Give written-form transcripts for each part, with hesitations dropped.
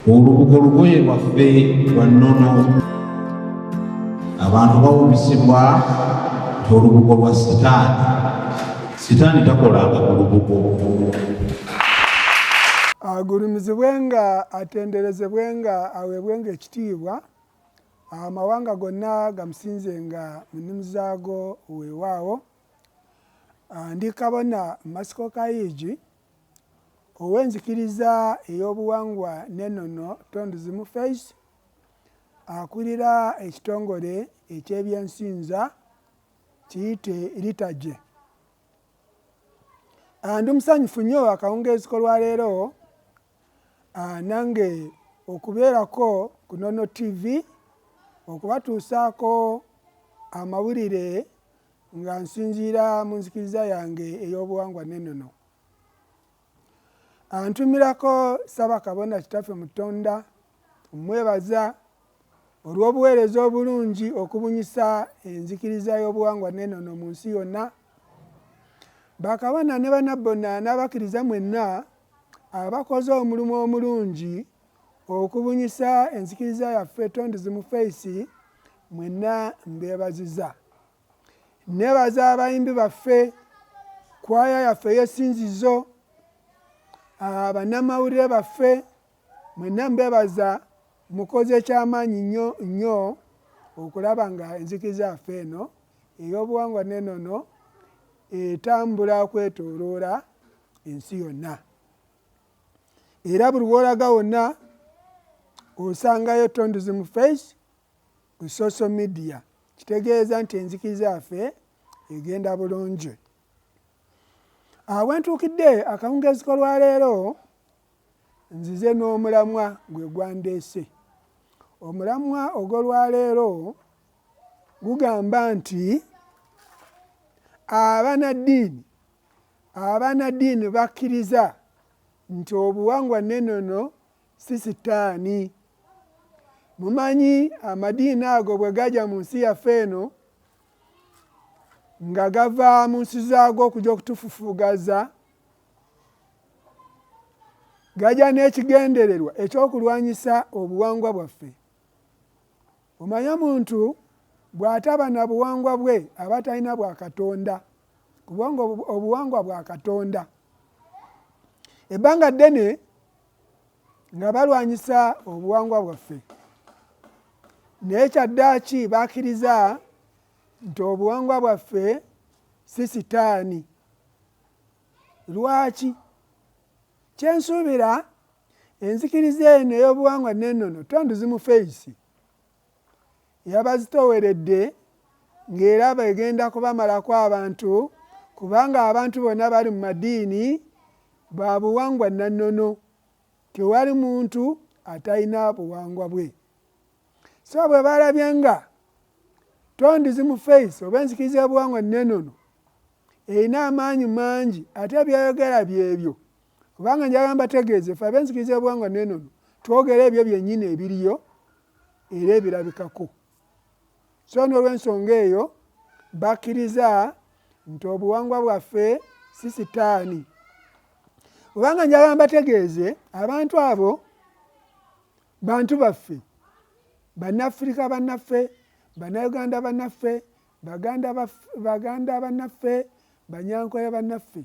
Olubugo lugoye lwaffe lwa nnono. Abantu bawubisibwa nti olubugo lwa Sitaani. Sitaani takolanga ku lubugo. Agulumizibwenga, atenderezebwenga, aweebwenga ekitiibwa, amawanga gonna gamusinzenga mu nnimi zaago. Weewaawo. Ndi Kabona Masiko Kayigi ow'enzikiriza ey'obuwangwa n'ennono Tondizimu Faith, akulira ekitongole eky'ebyensinza kiyite Liturgy. Ndi musanyufu nnyo akawungeezi k'olwaleero nange okubeerako ku Nono TV okubatuusaako amawulire nga nsinziira mu nzikiriza yange ey'obuwangwa n'ennono. Ntumirako Ssaabakabona Kitaffe Mutonda mmwebaza olw'obuweereza obulungi okubunyisa enzikiriza y'obuwangwa n'ennono mu nsi yonna. Bakabona ne banabbona n'abakkiriza mwenna abakoze omulimu omulungi okubunyisa enzikiriza yaffe Tondizimu Faith mwenna mbeebaziza. Nneebaza abayimbi baffe, kwaya yaffe ey'essinzizo, bannamawulire baffe mwenna mbeebaza mukoze kyamaanyi nnyo nnyo okulaba nga enzikiriza yaffe eno ey'obuwangwa n'ennono etambula okwetooloola ensi yonna. Era buli w'olaga wonna osangayo Tondizimu Faith ku social media kitegeeza nti enzikiriza yaffe egenda bulungi. Awo wentuukidde akawungeezi k'olwaleero nzize n'omulamwa gwe gwandeese. Omulamwa ogw'olwaleero gugamba nti abanaddiini abanaddiini bakkiriza nti obuwangwa n'ennono si sitaani. Mumanyi amadiini ago bwe gaja mu nsi yaffe eno nga gava mu nsi zaago okujja okutufufugaza, gaja n'ekigendererwa eky'okulwanyisa obuwangwa bwaffe. Omanyi omuntu bw'ataba na buwangwa bwe aba talina bwa Katonda, kubanga obuwangwa bwa Katonda. Ebbanga ddene nga balwanyisa obuwangwa bwaffe, naye kyaddaaki bakkiriza nti obuwangwa bwaffe si sitaani. Lwaki? Kye nsuubira enzikiriza eno ey'obuwangwa n'ennono Tondizimu Faith yabazitooweredde ng'eraba egenda kubamalako abantu kubanga abantu bonna bali mu madiini ba buwangwa nannono, tewali muntu atalina buwangwa bwe. So bwe balabye nga Tondizimu Faith oba enzikiriza y'obuwangwa n'ennono erina amaanyi mangi ate by'ayogera byebyo, kubanga njagala mbategeeze ffe ab'enzikiriza y'obuwangwa n'ennono twogera ebyo byennyini ebiriyo era ebirabikako. So n'olw'ensonga eyo bakkiriza nti obuwangwa bwaffe si sitaani. Kubanga njagala mbategeeze abantu abo bantu baffe, Bannafirika bannaffe, Bannayuganda bannaffe, Baganda Baganda bannaffe, Banyankole bannaffe.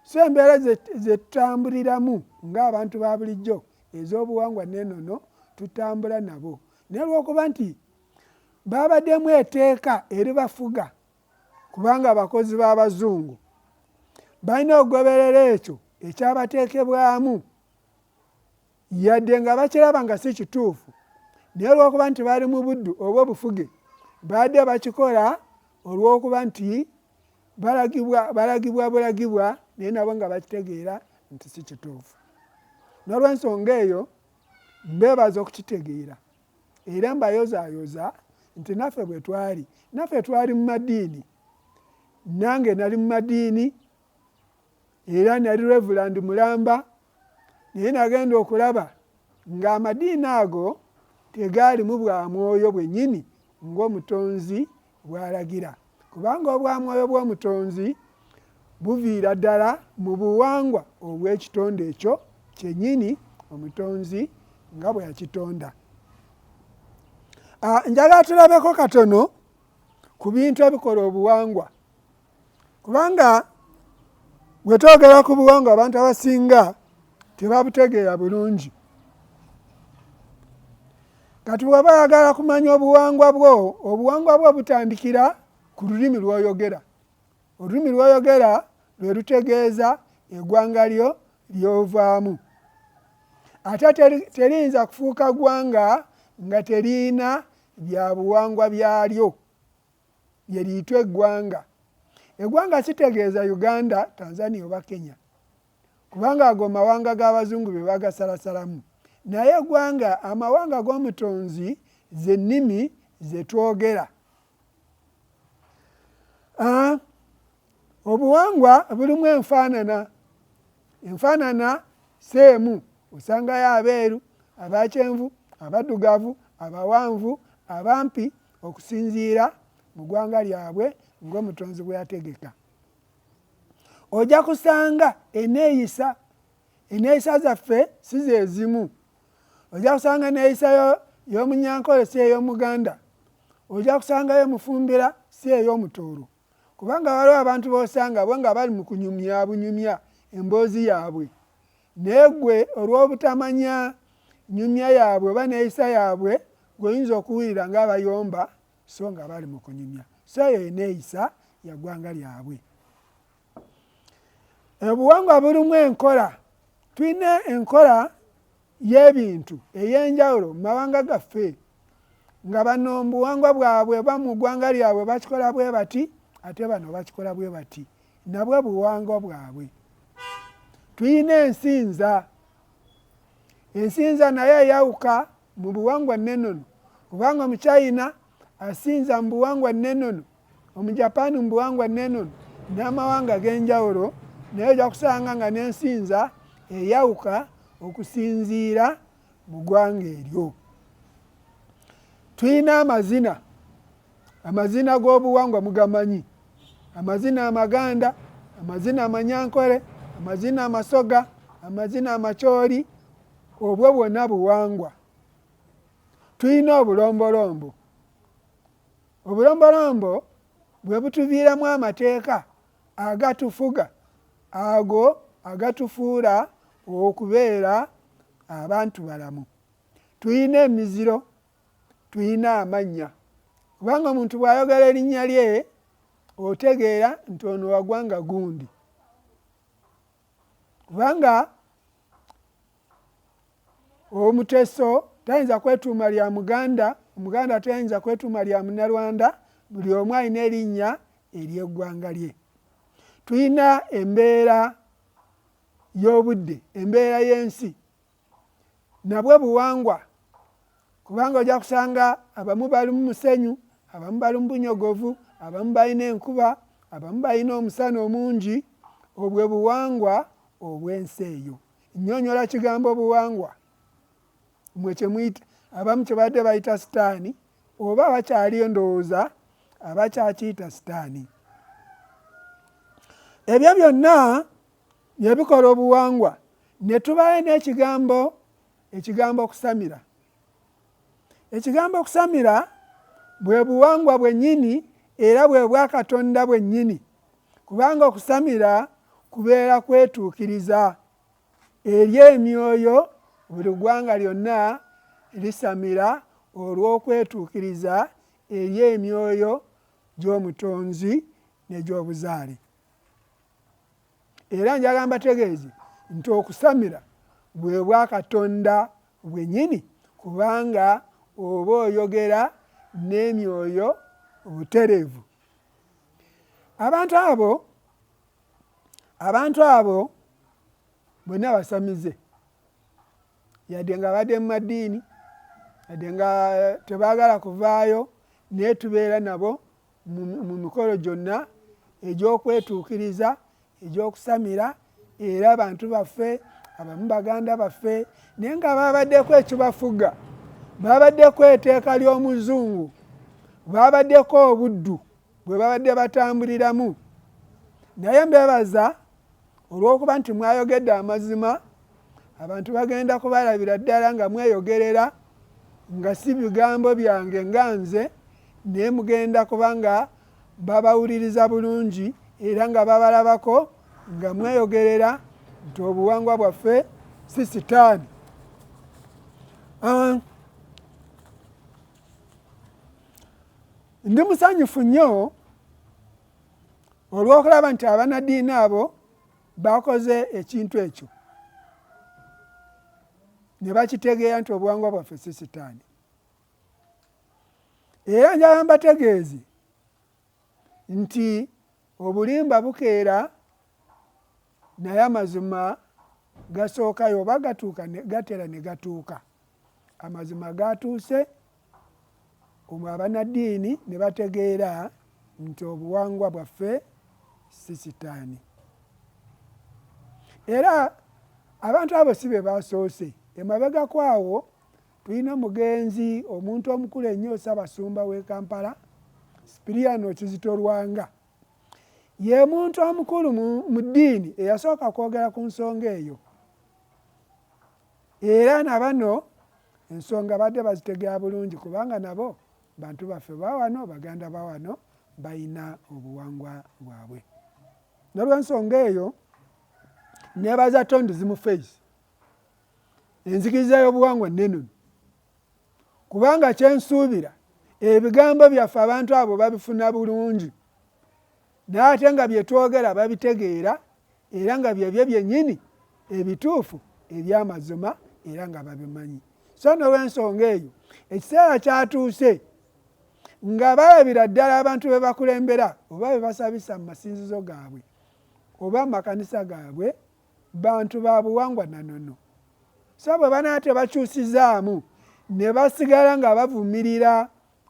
So embeera ze tutambuliramu ng'abantu ba bulijjo ez'obuwangwa n'enono tutambula nabo. Naye olw'okuba nti babaddemu etteeka eribafuga kubanga bakozi b'Abazungu, balina okugoberera ekyo ekyabateekebwamu Yadde nga bakiraba nga si kituufu, naye olw'okuba nti baali mu buddu oba obufuge, baadde bakikola olw'okuba nti balagibwa balagibwa bulagibwa, naye nabo nga bakitegeera nti si kituufu. N'olw'ensonga eyo mbeebaza okukitegeera era mbayozaayoza nti naffe bwe twali, naffe twali mu madiini, nange nali mu madiini era nali Reverand mulamba, naye nagenda okulaba ng'amadiini ago tegaalimu bwa mwoyo bwennyini ng'Omutonzi bw'alagira, kubanga obwa mwoyo bw'Omutonzi buviira ddala mu buwangwa obw'ekitonde ekyo kyennyini Omutonzi nga bwe yakitonda. Njagala tulabeko katono ku bintu ebikola obuwangwa, kubanga bwe twogera ku buwangwa abantu abasinga tebabutegeera bulungi. Kati bw'oba oyagala kumanya obuwangwa bwo, obuwangwa bwo butandikira ku lulimi lw'oyogera. Olulimi lw'oyogera lwe lutegeeza eggwanga lyo ly'ovaamu. Ate teriyinza kufuuka ggwanga nga teriyina bya buwangwa byalyo, lye liyitwa eggwanga. Eggwanga kitegeeza Uganda, Tanzania oba Kenya, kubanga ago mawanga g'abazungu be bagasalasalamu. Naye eggwanga, amawanga g'omutonzi ze nnimi ze twogera. Obuwangwa bulimu enfaanana. Enfaanana si emu, osangayo abeeru, abakyenvu, abaddugavu, abawanvu, abampi okusinziira mu ggwanga lyabwe ng'omutonzi bwe yategeka. Ojja kusanga enneeyisa, enneeyisa zaffe si ze zimu. Ojja kusanga enneeyisa y'Omunyankole si ey'Omuganda. Ojja kusangayo Omufumbira si ey'Omutooro. Kubanga waliwo abantu b'osanga bo nga bali mu kunyumya bunyumya emboozi yaabwe, naye ggwe olw'obutamanya nnyumya yaabwe oba neeyisa yaabwe, ggwe oyinza okuwulira ng'abayomba so nga bali mu kunyumya. So eyo enneeyisa ya ggwanga lyabwe. Obuwangwa bulimu enkola. Tulina enkola y'ebintu ey'enjawulo mu mawanga gaffe, nga bano mu buwangwa bwabwe oba mu ggwanga lyabwe bakikola bwe bati, ate bano bakikola bwe bati. Nabwo buwangwa bwabwe. Tulina ensinza. Ensinza nayo eyawuka mu buwangwa n'ennono, kubanga Omuchina asinza mu buwangwa n'ennono, Omujapaani mu buwangwa n'ennono, n'amawanga ag'enjawulo, naye ojja kusanga nga n'ensinza eyawuka okusinziira mu ggwanga eryo. Tulina amazina, amazina g'obuwangwa mugamanyi, amazina amaganda, amazina amanyankole, amazina amasoga, amazina amacholi, obwo bwonna buwangwa. Tulina obulombolombo. Obulombolombo bwe butuviiramu amateeka agatufuga, ago agatufuula okubeera abantu balamu. Tulina emiziro, tulina amannya, kubanga omuntu bw'ayogera erinnya lye otegeera nti ono wa ggwanga gundi, kubanga Omuteso tayinza kwetuuma lya Muganda, Omuganda tayinza kwetuuma lya Munnarwanda, buli omu alina erinnya ery'eggwanga lye. Tulina embeera y'obudde, embeera y'ensi, nabwo buwangwa kubanga ojja kusanga abamu bali mu musenyu, abamu bali mu bunyogovu, abamu balina enkuba, abamu balina omusana omungi, obwo buwangwa obw'ensi eyo. Nnyonnyola kigambo buwangwa mmwe kye muyita, abamu kye badde bayita sitaani oba bakyaliyo ndowooza abakyakiyita sitaani. Ebyo byonna bye bikola obuwangwa ne tubayo n'ekigambo, ekigambo okusamira. Ekigambo okusamira bwe buwangwa bwennyini era bwe bwakatonda bwennyini, kubanga okusamira kubeera kwetuukiriza eri emyoyo. Buli ggwanga lyonna lisamira olw'okwetuukiriza eri emyoyo gy'omutonzi n'egy'obuzaale. Era njagala mbategeeze nti okusamira bwe bwakatonda bwennyini, kubanga oba oyogera n'emyoyo butereevu. Abantu abo bonna basamize, yadde nga badde mu maddiini, yadde nga tebaagala kuvaayo, naye tubeera nabo mu mikolo gyonna egy'okwetuukiriza, egy'okusamira, era abantu baffe abamu baganda baffe, naye nga babaddeko ekibafuga, babaddeko etteeka ly'omuzungu, babaddeko obuddu bwe babadde batambuliramu. Naye mbeebaza olw'okuba nti mwayogedde amazima, Abantu bagenda kubalabira ddala nga mweyogerera, nga si bigambo byange nga nze, naye mugenda kuba nga babawuliriza bulungi era nga babalabako nga mweyogerera nti obuwangwa bwaffe si sitaani. Ndi musanyufu nnyo olw'okulaba nti abanaddiini abo bakoze ekintu ekyo ne bakitegeera nti obuwangwa bwaffe si sitaani. Era njagala mbategeeze nti obulimba bukeera naye amazima gasookayo oba gatuuka gatera ne gatuuka. Amazima gatuuse omwo abanaddiini ne bategeera nti obuwangwa bwaffe si sitaani. Era abantu abo si be basoose. Emabegako awo tulina omugenzi omuntu omukulu ennyo Ssaabasumba w'e Kampala, Sipiriyano Kizito Lwanga. Ye muntu omukulu mu ddiini eyasooka kwogera ku nsonga eyo. Era na bano ensonga badde bazitegeera bulungi kubanga nabo bantu baffe ba wano, baganda ba wano, balina obuwangwa bwabwe. N'olwensonga eyo neebaza Tondizimu Faith, enzikiriza y'obuwangwa ennenono, kubanga kyensuubira ebigambo byaffe abantu abo babifuna bulungi, n'ate nga bye twogera babitegeera era nga byebyo byennyini ebituufu eby'amazima era nga babimanyi. So n'olwensonga eyo ekiseera kyatuuse nga balabira ddala abantu be bakulembera oba be basabisa mu masinzizo gaabwe oba mu makanisa gaabwe bantu ba buwangwa na nnono. So bwe banaaba tebakyusizaamu ne basigala nga bavumirira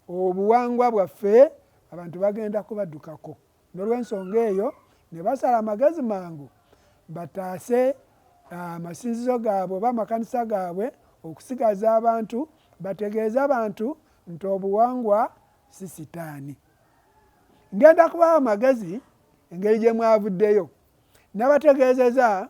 obuwangwa bwaffe, abantu bagenda kubaddukako. N'olwensonga eyo ne basala amagezi mangu bataase amasinzizo gaabwe oba amakanisa gaabwe okusigaza abantu, bategeeze abantu nti obuwangwa si sitaani. Ngenda kubawa amagezi engeri gye mwavuddeyo. Nabategeezeza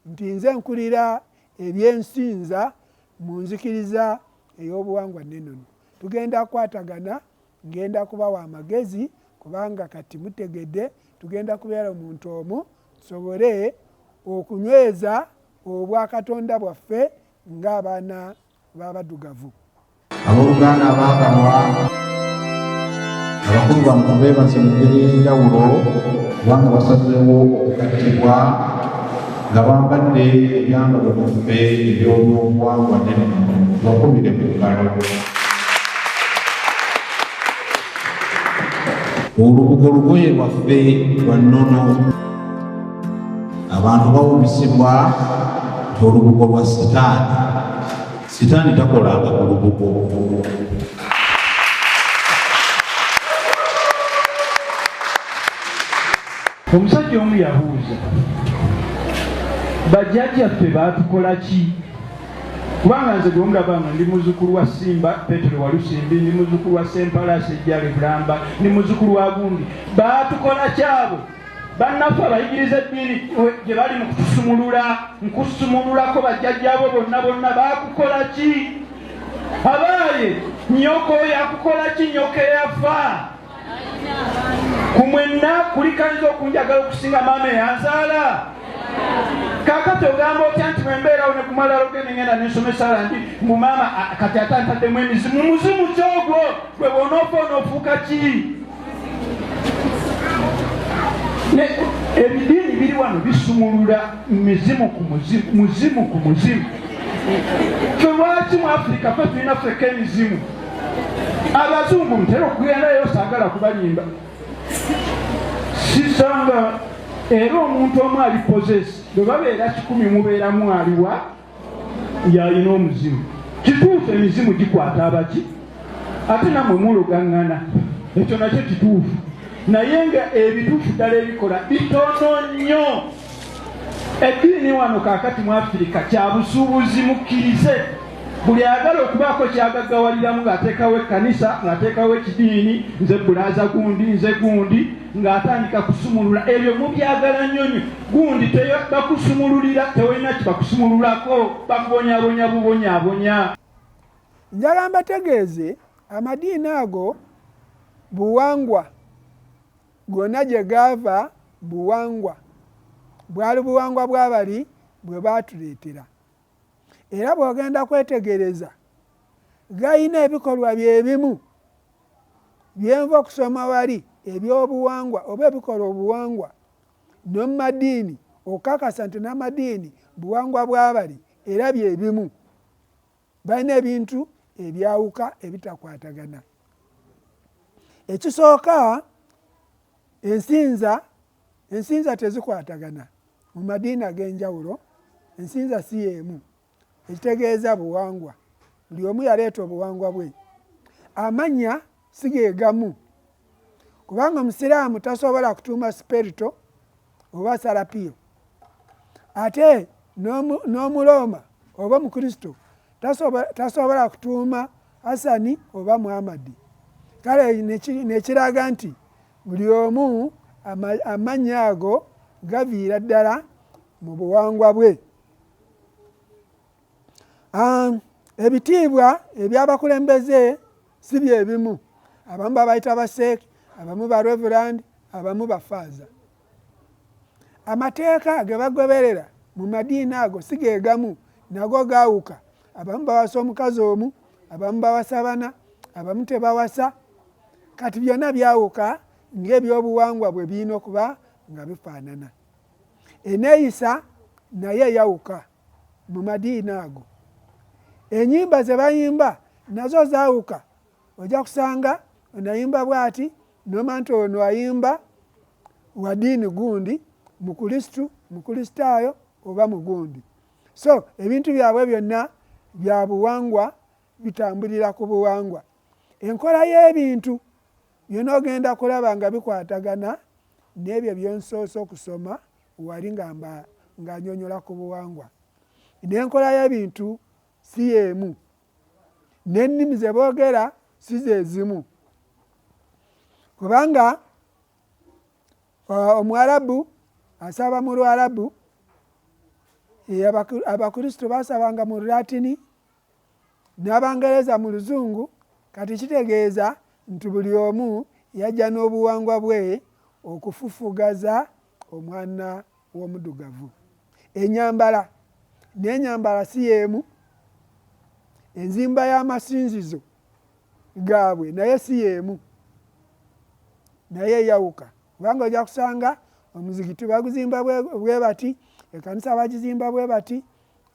nti nze nkulira ebyensinza mu nzikiriza ey'obuwangwa n'ennono. Tugenda kukwatagana, ngenda kubawa amagezi kubanga kati mutegedde tugenda kubeera omuntu omu tusobole okunyweza obwakatonda bwaffe ng'abaana b'abaddugavu. Abooluganda abaagalwa, abakulu bano beebaze mu ngeri ey'enjawulo kubanga basazeewo okugattibwa nga bambadde ebyambalo byaffe eby'obuwangwa n'ennono. Tubakubire mu ngalo. Olubugo lugoye lwaffe lwa nnono. Abantu bawubisibwa nti olubugo lwa sitaani. Sitaani takolanga ku lubugo. Omusajja omu yabuuza, bajjajjaffe baatukola ki? Kubanga nze gwe mulaba nga ndi muzzukulu wa Simba Petero Walusimbi, ndi muzzukulu wa Sempala Sejjale Bulamba, ndi muzzukulu wa gundi. Baatukola ki abo? Bannaffe abayigiriza eddiini gye bali mu kutusumulula, nkusumululako bajjajjaabo bonna bonna baakukola ki? Abaaye nnyoko yakukola ki? Nnyoko eyafa ku mwenna kulikanyiza okunjagala okusinga maama eyanzaala. Kaakati ogamba otya nti bwe mbeerawo ne ku malalo ge ne ngenda ne nsoma essaala nti mbu maama kati ate antaddemu emizimu. Muzimu ki ogwo? Gwe bw'onoofa onoofuuka ki? Ebidiini biri wano bisumulula mizimu ku muzimu, muzimu ku muzimu. Ffe lwaki mu Afirika ffe tulina ffekka emizimu? Abazungu ntera okugendayo, saagala kubalimba, sisanga era omuntu omu ali possess, bwe babeera 100 mubeeramu aliwa yalina omuzimu. Kituufu emizimu gikwata abaki, ate nammwe mulogaŋŋana, ekyo nakyo kituufu, naye nga ebituufu ddala ebikola bitono nnyo. Eddiini wano kaakati mu Afirika kya busuubuzi, mukkirize. Buli ayagala okubaako kyagaggawaliramu ng'ateekawo ekkanisa, ng'ateekawo ekidiini, nze bbulaaza gundi, nze gundi, ng'atandika kusumulula. Ebyo mubyagala nnyo nnyo. Gundi bakusumululira, tewalina kye bakusumululako, bakubonyabonya bubonyabonya. Njagala mbategeeze amadiini ago buwangwa, gonna gye gaava buwangwa, bwali buwangwa bwa bali bwe baatuleetera. Era bw'ogenda kwetegereza gayina ebikolwa bye bimu byenva okusoma wali ebyobuwangwa oba ebikola obuwangwa n'omu madiini okakasa nti n'amadiini buwangwa bwabali era bye bimu. Balina ebintu ebyawuka ebitakwatagana. Ekisooka, ensinza ensinza tezikwatagana mu madiini ag'enjawulo. Ensinza si y'emu, ekitegeeza buwangwa, buli omu yaleeta obuwangwa bwe. Amannya si ge gamu, kubanga omusiraamu tasobola kutuuma siperito oba salapiyo, ate n'omurooma oba omukristo tasobola kutuuma Hasani oba Muhammadi. Kale nekiraga nti buli omu amannya ago gaviira ddala mu buwangwa bwe. Ebitiibwa ebyabakulembeze si bye bimu. Abamu babayita baseeki, abamu ba reverand, abamu bafaaza. Amateeka ge bagoberera mu madiini ago si ge gamu, nago gaawuka. Abamu bawasa omukazi omu, abamu bawasa bana, abamu tebawasa. Kati byonna byawuka ng'ebyobuwangwa bwe birina okuba nga bifaanana. Eneeyisa nayo eyawuka mu madiini ago. Ennyimba ze bayimba nazo zaawuka. Ojja kusanga ono ayimba bw'ati, n'omanya nti ono ayimba wa ddiini gundi, Mukristu, Mukristaayo oba mugundi. So ebintu byabwe byonna bya buwangwa, bitambulira ku buwangwa. Enkola y'ebintu byonna ogenda kulaba nga bikwatagana n'ebyo bye nsoose okusoma wali nga mba nga nyonyola ku buwangwa. N'enkola y'ebintu si y'emu, n'ennimi ze boogera si ze zimu, kubanga Omuwarabu asaba mu Luwarabu, Abakristo basabanga mu Lulatini, n'Abangereza mu Luzungu. Kati kitegeeza nti buli omu yajja n'obuwangwa bwe okufufugaza omwana w'omuddugavu. Ennyambala n'ennyambala si y'emu, enzimba y'amasinzizo gaabwe naye si y'emu, naye eyawuka, kubanga ojja kusanga omuzikiti baguzimba bwe bati, ekkanisa bagizimba bwe bati,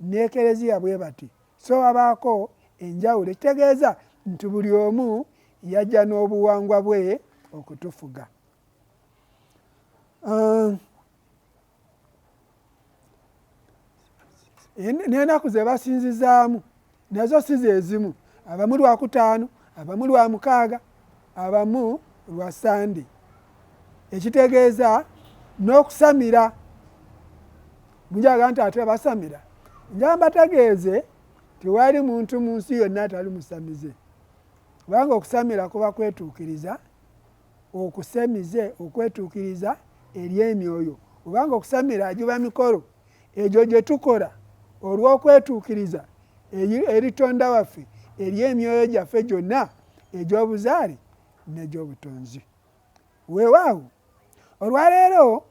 n'ekereziya bwe bati. So wabaako enjawulo, ekitegeeza nti buli omu yajja n'obuwangwa bwe okutufuga. N'enaku ze basinzizaamu nazo si ze zimu. Abamu Lwakutaano, abamu Lwamukaaga, abamu lwa Sande, ekitegeeza n'okusamira. Mujaga nti ate basamira. Njagala mbategeeze tewali muntu mu nsi yonna atali musamize, kubanga okusamira kuba kwetuukiriza, okusemize okwetuukiriza eri emyoyo, kubanga okusamira giba mikolo egyo gye tukola olw'okwetuukiriza eri Tonda waffe, eri emyoyo gyaffe gyonna egy'obuzaale n'egy'obutonzi. Weewaawo olwaleero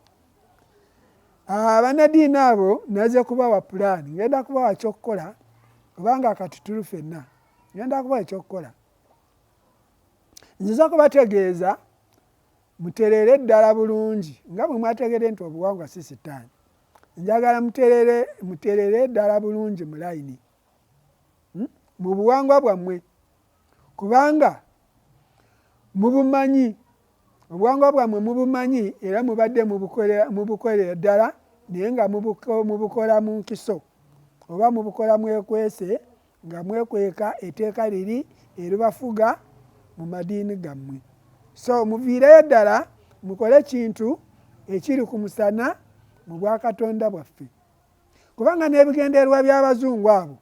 abannaddiini abo naze kubawa pulaani, ngenda kubawa ky'okukola, kubanga kati tuli ffenna, ngenda kubawa ekyokukola. Nziza kubategeeza mutereere ddala bulungi nga bwe mwategedde nti obuwangwa si sitaani. Njagala mutereere, mutereere ddala bulungi mu layini mu buwangwa bwammwe, kubanga mubumanyi, obuwangwa bwammwe mubumanyi era mubadde mubukolera ddala, naye nga mubukola mu nkiso oba mubukola mwekwese, nga mwekweka etteeka liri eribafuga mu madiini gammwe. So muviireyo ddala mukole kintu ekiri ku musana mu bwakatonda bwaffe, kubanga n'ebigendererwa by'abazungu abo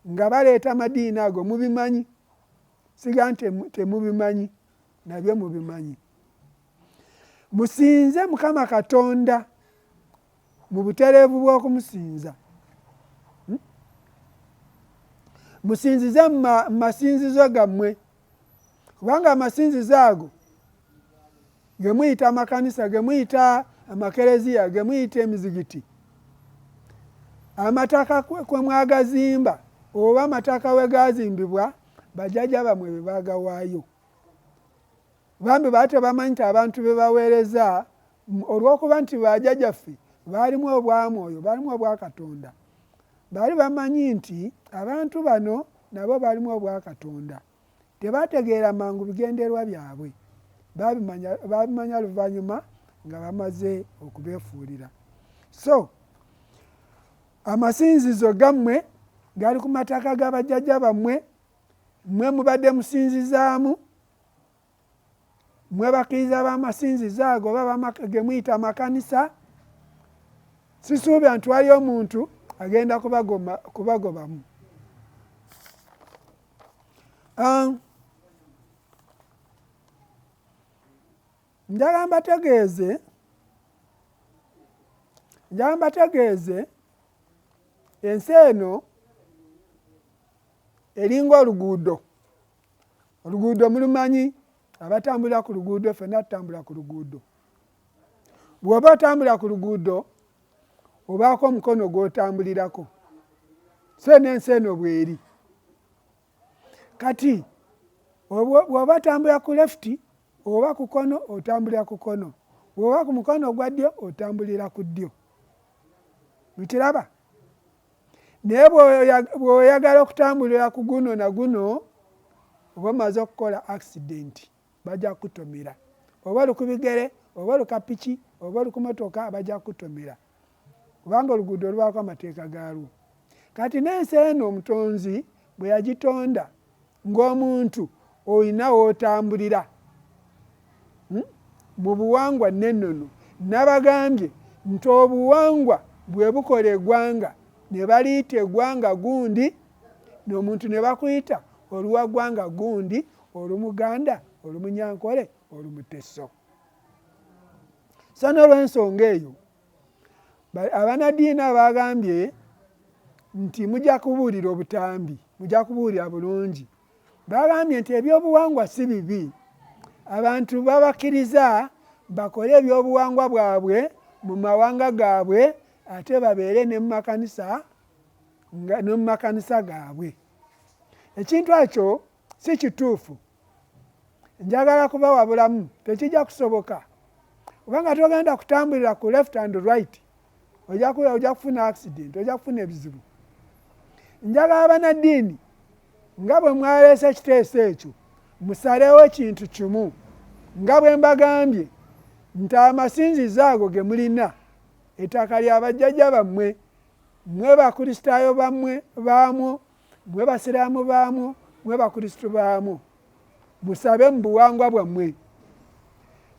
Nga baleeta amadiini ago mubimanyi, siga nti temubimanyi, nabyo mubimanyi. Musinze Mukama Katonda mu butereevu bw'okumusinza. Musinzize mu masinzizo gammwe, kubanga amasinzizo ago ge muyita amakanisa, ge muyita amakereziya, ge muyita emizigiti, amataka kwe mwagazimba oba amataka we gazimbibwa bajjajja bammwe be baagawaayo. Bambi baali tebamanyi nti abantu be baweereza, olw'okuba nti bajjajjaffe baalimu obwamwoyo, baalimu obwakatonda, baali bamanyi nti abantu bano nabo baalimu obwakatonda. Tebategeera mangu bigenderwa byabwe, babimanya luvannyuma nga bamaze okubeefuulira. So amasinzizo gammwe gali ku mataka ga bajjajja bammwe, mmwe mubadde musinzizaamu, mmwe bakkiriza b'amasinzizo ago oba ge muyita amakanisa. Sisuubira nti waliyo omuntu agenda kubagobamu. Njagala mbategeeze ensi eno eringa oluguudo. Oluguudo mulumanyi, abatambulira ku luguudo ffenna tutambula ku luguudo. Bw'oba otambula ku luguudo obaako omukono gw'otambulirako, so n'ensi eno bw'eri. Kati bw'oba otambulira ku lefuti oba ku kkono otambulira ku kkono, bw'oba ku mukono ogwa ddyo otambulira ku ddyo. Mukiraba? Naye bw'oyagala okutambulira ku guno na guno oba omaze okukola accident, bajja kukutomera. Oba oli ku bigere, oba oli kapiki, oba oli ku motoka, bajja kukutomera, kubanga oluguudo lubaako amateeka gaalwo. Kati n'ensi eno omutonzi bwe yagitonda ng'omuntu olina w'otambulira mu buwangwa n'ennono. Nabagambye nti obuwangwa bwe bukola eggwanga, ne baliyita eggwanga gundi, n'omuntu ne bakuyita oluwa ggwanga gundi, olumuganda, olumunyankole, olumuteso. So n'olw'ensonga eyo abanaddiini abagambye nti mujja kubuulira obutambi, mujja kubuulira bulungi. Bagambye nti ebyobuwangwa si bibi, abantu babakkiriza bakole ebyobuwangwa bwabwe mu mawanga gaabwe, ate babeere ne mu makanisa gaabwe. Ekintu ekyo si kituufu. Njagala kubawabulamu, tekijja kusoboka, kubanga togenda kutambulira ku left and right, ojja kufuna accident, ojja kufuna ebizibu. Njagala bannaddiini nga bwe mwaleese ekiteeso ekyo, musalewo ekintu kimu, nga bwe mbagambye nti amasinzizo ago ge mulina ettaka lya bajjajja bammwe, mmwe bakristaayo bammwe baamwo, mmwe basiraamu baamwo, mmwe bakristu baamwo, musabe mu buwangwa bwammwe.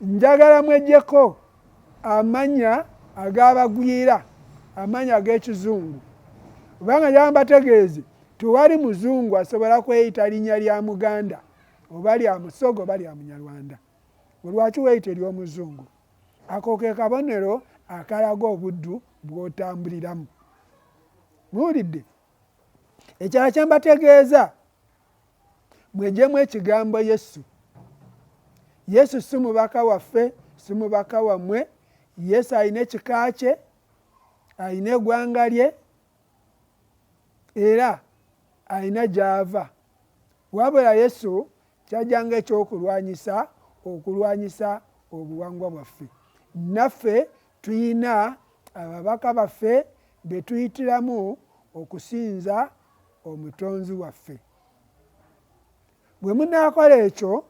Njagala mweggyeko amannya ag'abagwira, amannya ag'ekizungu, kubanga njagala mbategeeze tewali muzungu asobola kweyita linnya lya Muganda oba lya Musoga oba lya Munyarwanda. Lwaki weeyita ery'omuzungu? Ako ke kabonero akalaga obuddu bw'otambuliramu. Muwulidde? Ekirala kye mbategeeza, mweggyemu ekigambo Yesu. Yesu si mubaka waffe, si mubaka wammwe. Yesu alina ekika kye, alina eggwanga lye, era alina gy'ava. Wabula Yesu kyajjanga ekyokulwanyisa, okulwanyisa obuwangwa bwaffe. Naffe tuyina ababaka baffe be tuyitiramu okusinza omutonzi waffe. Bwe munaakola ekyo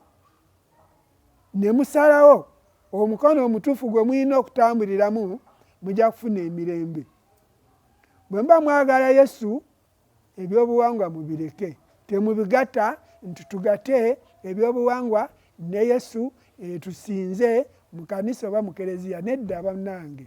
ne musalawo omukono omutuufu gwe mulina okutambuliramu, mujja kufuna emirembe. Bwe muba mwagala Yesu, ebyobuwangwa mubireke, temubigatta nti tugate ebyobuwangwa ne Yesu tusinze mu kanisa oba mu kereziya. Nedda bannange.